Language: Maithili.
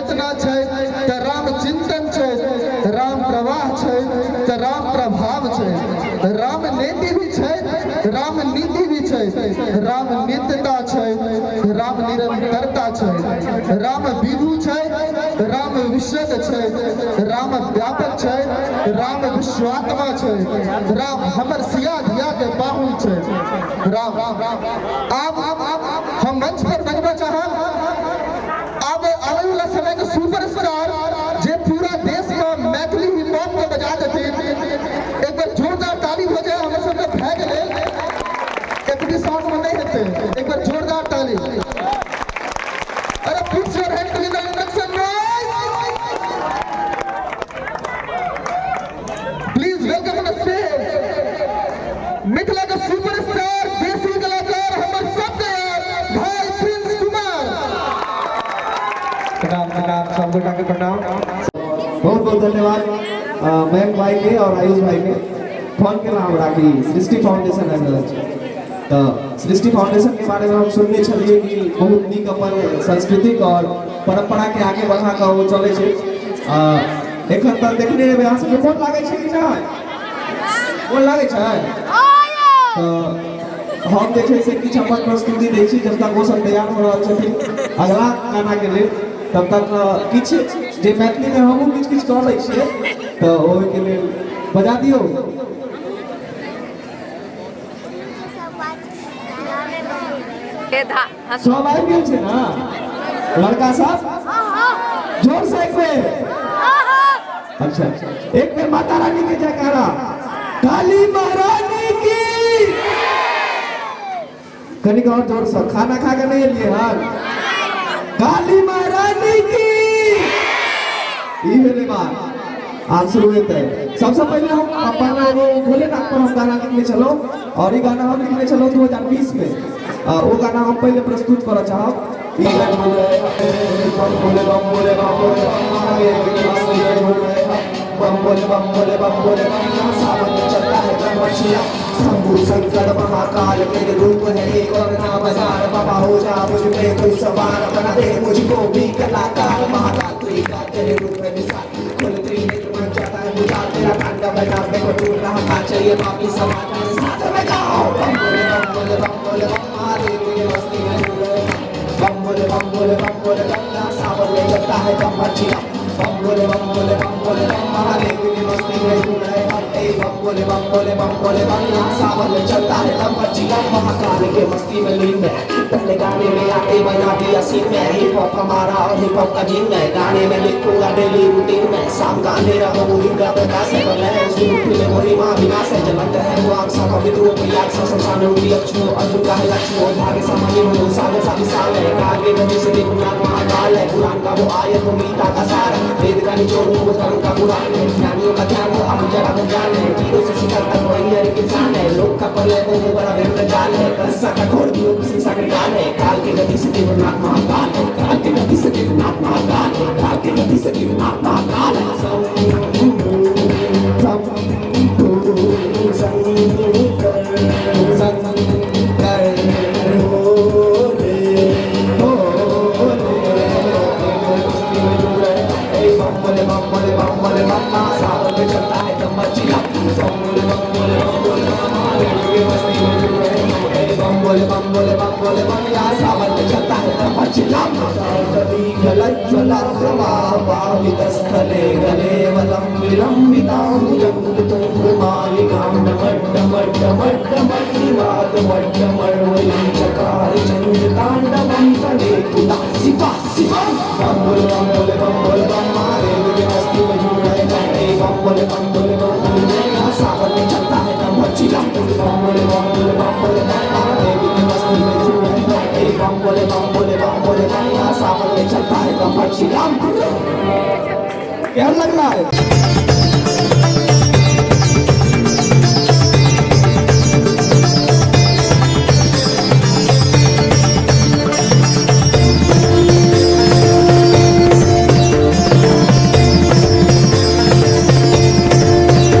चेतना छै तऽ राम चिंतन छै, राम प्रवाह छै तऽ राम प्रभाव छै, राम नीति भी छै, राम नीति भी छै, राम नित्यता छै, राम निरंतरता छै, राम विभु छै, राम विशद छै, राम व्यापक छै, राम विश्वात्मा छै, राम हमर सिया धिया के पाहुन छै। राम आब हम मंच पर बजबा चाहब आब आबै वाला समय के सुपरस्टार जे पूरा देश में मैथिली हिप हॉप के बजा देथिन। एक बार जोरदार ताली हो जाए हमर सबके भए गेलै। एतबी साउंड में नहीं हेतै, एक बार जोरदार ताली। अरे put your hand together and make some noise. Please welcome on the stage Mithila के सुपरस्टार देसी कलाकार हमर सबके यार भाई प्रिंस कुमार। प्रणाम प्रणाम, सब गोटा के प्रणाम। बहुत बहुत धन्यवाद मयंक भाई के और आयुष भाई के। फोन केला हमरा कि सृष्टि फाउंडेशन आबि रहल छै, तऽ सृष्टि फाउंडेशन के बारे में हम सुनने छलियै कि बहुत नीक अपन सांस्कृतिक और परंपरा के आगे बढ़ा कऽ ओ चलै छै। एखन तऽ देखने हेबै अहाँ सबके मोन लागै छै कि नहि? मोन लागै छै? तऽ हम जे छै से किछु अपन प्रस्तुति दै छी। जब तक ओ सब तैयार हो रहल छथिन अगला गाना के लेल, तब तक किछु जे मैथिलीमे हमहूँ किछु किछु कऽ लै छियै, तऽ ओहिके लेल बजा दियौ। सब आबि गेल छै ने लड़का सब? जोर से एक बेर। अच्छा, एक बेर माता रानी के जयकारा, काली महारानी की। कनिक और जोर से। खाना खा के नहीं एलियै हन? काली महारानी की। ई भेलै बात। आब शुरू हेतै। सबसे पहिले हम अपन एगो भोलेनाथ पर हम गाना लिखने छलहुँ और ई गाना हम लिखने छलहुँ 2020 में। ओ गाना हम पहिले प्रस्तुत करऽ चाहब। ई बम बोले बम बोले बम बोले बम महादेव की मस्ती में झूम रहे हम। बम बोले बम बोले बम बोले बम, सावन में चलता है ब्रह्मचिया। शंभु शंकर महाकाल तेरे रूप है एक और नाम हजार। बाबा हो जा मुझ पे तू सवार, बना दे मुझको भी कलाकार। महाकाल त्रिकाल तेरे रूप है विशाल, खुल त्रिनेत्र बन जाता है बुझा। तेरा तांडव है नाम को टूट रहा था, चाहिए बाकी समाज में साथ में गाओ। बम बोले बम बोले बम बोले बम महादेव की मस्ती में झूम रहे हम। बम बोले बम बोले बम बोले बम, सावन में चलता है ब्रह्मचिया। बम बोले बम बोले बम बोले बम महादेव की मस्ती में झूम रहे हम। ए बम बोले बम बोले बम बोले बम, सावन में चलता है ब्रह्मचिया। महाकाल के मस्ती में लीन में पहले गाने में आते बना दिया सीन में। हिप हॉप हमारा और हिप हॉप का जिन में गाने में लिखूंगा डेली रूटीन में। शाम का अंधेरा हो वो का प्रकाश है, पर मैं उसकी मुट्ठी में वही माँ विनाश है। जलंत है वो आग सा पवित्र प्रयाग सा, शमशान उड़ी अक्षु अर्जुन का है लक्ष्य। वो धागे सामान्य हो सागर सा विशाल है, काल के गति से देखना महाकाल है। कुरान का वो आयत वो गीता का सार है, वेद का निचोड़ वो धर्म का कुरान है। ज्ञानियों का ध्यान वो अब जरा वो ज्ञान है, जीरो से शिखर तक वही हर एक इंसान है। लोक का प्रलय वो बड़ा व्यंग जाल है, कस्सा का घोर भी वो किसी सागर काल है। काल के गति से देवनाथ महाकाल है, काल के गति से देवनाथ महाकाल है, काल के गति से देवनाथ महाकाल है। शंभु शंकर शंकर भोले भोले मस्ती में झूम रहे। ए बम बोले बम बोले बम बोले बम, सावन में चलता है ब्रह्मचिया। बम बोले बम बोले बम बोले बम महादेव की मस्ती में झूम रहे। ए बम बोले बम बोले बम बोले बम, यार सावन में चलता है ब्रह्मचिया। गलज्ज्वलप्रवाहितस्थले गलेवलं विलम्बिताम्बुजङ्गतुङ्गमालिकां डमड्डमड्डमड्डमड्डिवादमड्डमर्वयं चकार चण्डताण्डवं सनेतुला शिवा शिवं। बम बोले बम बोले बम बोले बम महादेव की मस्ती में झूम रहे हम। ए बम बोले बम बोले बम बोले, सावन में चलता है ब्रह्मचिला। बम बोले बम बोले बम बोले बम महादेव की मस्ती में झूम रहे हम। ए बम बोले बम बोले बम बोले बम, सावन में चलता है ब्रह्मचिला। क्या लग रहा है?